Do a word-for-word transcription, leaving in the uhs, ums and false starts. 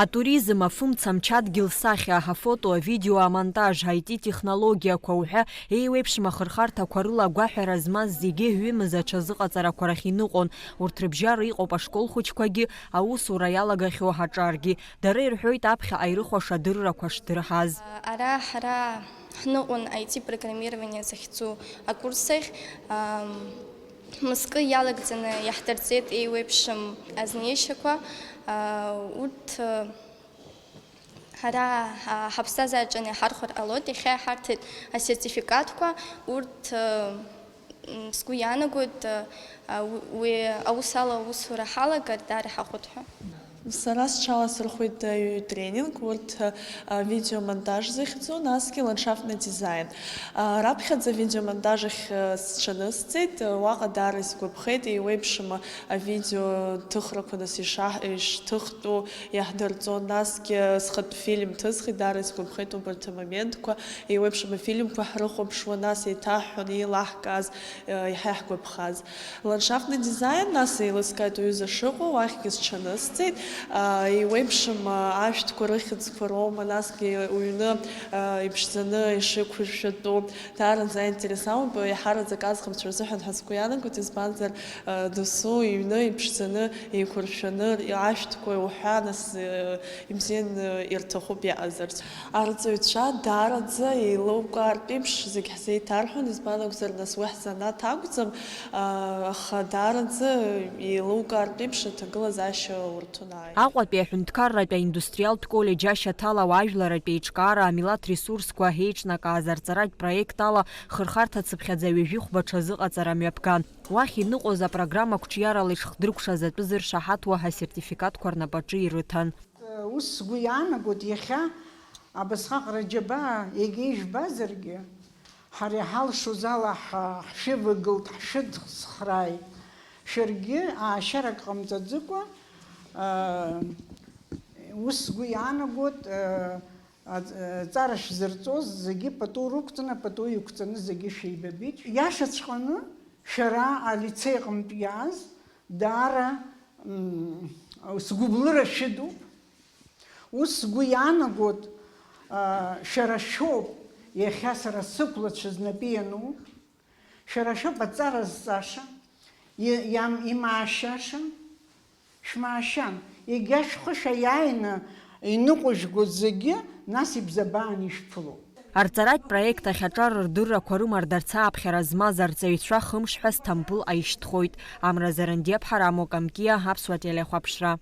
Атуризм, афымца, амчадгьыл сахьа, афото, авидео, амонтаж, I T технологиақәа уҳәа еиуеиԥшым ахырхарҭақәа рыла агәаҳәара змаз зегьы ҩымыз аҽазыҟаҵарақәа рахь иныҟәон. Урҭ рыбжьара иҟоуп ашкол хәыҷқәагьы, аусура иалагахьоу аҿаргьы. Дара ирҳәоит аԥхьаҟа ирыхәаша адыррақәа шдырҳаз. Ара ҳара ҳныҟәон I T программирование захьӡу акурс ахь. Ам, мызкы иалагӡаны иаҳдырҵеит еиуеиԥшым азнеишьақәа. А, урҭ, а, ҳара, а, ҳаԥсҭазаараҿы иҳархәар ҟалоит, иахьа иҳарҭеит асертификатқәа. Урҭ, а, м, сгәы иаанагоит, а, а, уи, уи аус ала аусура ҳалагар, даара ҳахәоит ҳәа. Сара сҽаласырхәит аҩ-, тренинг, урҭ, а, видеомонтаж захьӡу, насгьы ландшафтный дизайн. А, раԥхьаӡа авидеомонтаж ахь, а, сҽанысҵеит, а, уаҟа даара исгәаԥхеит, еиуеиԥшым авидео ҭыхрақәа нас ишаҳ-, ишҭыхтәу иаҳдырҵон, насгьы схатә фильм ҭысхит, даара исгәаԥхеит убарҭ амоментқәа, еиуеиԥшым афильмқәа ҳрыхәаԥшуан, нас еиҭаҳҳәон еилаҳкааз, а, иаҳа иаҳгәаԥхаз. Ландшафтный дизайн, нас еилыскааит уҩыза шыҟоу, уахьгьы сҽанысҵеит. Аа, еиуеиԥшым, аа, ашәҭқәа рыхьӡқәа роума, насгьы уҩны, аа, иԥшӡаны ишеиқәыршәатәу. Даараӡа аинтерес амоуп, еиҳараӡак аӡӷабцәа рзыҳәан ҳәа сгәы иаанагоит, избанзар, аа, досу иҩны иԥшӡаны еиқәыршәаны ашәҭқәа уҳәа, нас, э, ибзианы ирҭахуп иаҟазарц. Арҵаҩцәа даараӡа еилукаартә еиԥш зегь ҳзеиҭарҳәон, избан акәзар, нас уи ҳзанааҭ акәӡам, аа, аха даараӡа еилукаартә еиԥш аҭагылазаашьа урҭон ааи. Аҟәатәи аҳәынҭқарратә аиндустриалтә коллеџь ашьаҭалауа ажәларатә еиҿкаара амилаҭ ресурсқәа еиҿнакааз арҵаратә проект ала хырхарҭа цыԥхьаӡа ҩажәи хәба ҽазыҟаҵара мҩаԥган. Уахь иныҟәоз апрограмма қәҿиарала ишхдыркәшаз атәы зыршаҳаҭуа асертификатқәа рнапаҿы ирыҭан. Ус сгәы иаанагоит, иахьа абасҟак раџьабаа егьа ижәбазаргьы, ҳара иҳалшоз ала ҳа-, ҳшәывагылт, ҳшәыцхрааит. Шәаргьы аашьарак ҟамҵаӡыкәа, аа, ус сгәы иаанагоит, аа, аҵ-, аҵара шәзырҵоз зегьы пату рықәҵаны, пату иқәҵаны зегьы шәеибабеит. Иашаҵәҟьаны шәара алицеи аҟынтә иааз даара, м, сгәыблыра шәыдуп. Ус сгәы иаанагоит, а, шәара шәоуп иахьа сара сықәлацәа знапы иану, шәара шәоуп аҵара зҵаша, и-, иам-, имаашьаша, шәмаашьан, егьа шәхы шәаиааины иныҟәыжәго зегьы, нас ибзабаан ишәԥыло. Арҵаратә проект ахь аҿар рдыррақәа рымардарц ааԥхьара змаз арҵаҩцәа хымш ҳәа Сҭампыл аишьҭхоит. Амра Зарандиаԥҳа, Рамо Камкиа, Аԥсуа телехәаԥшра.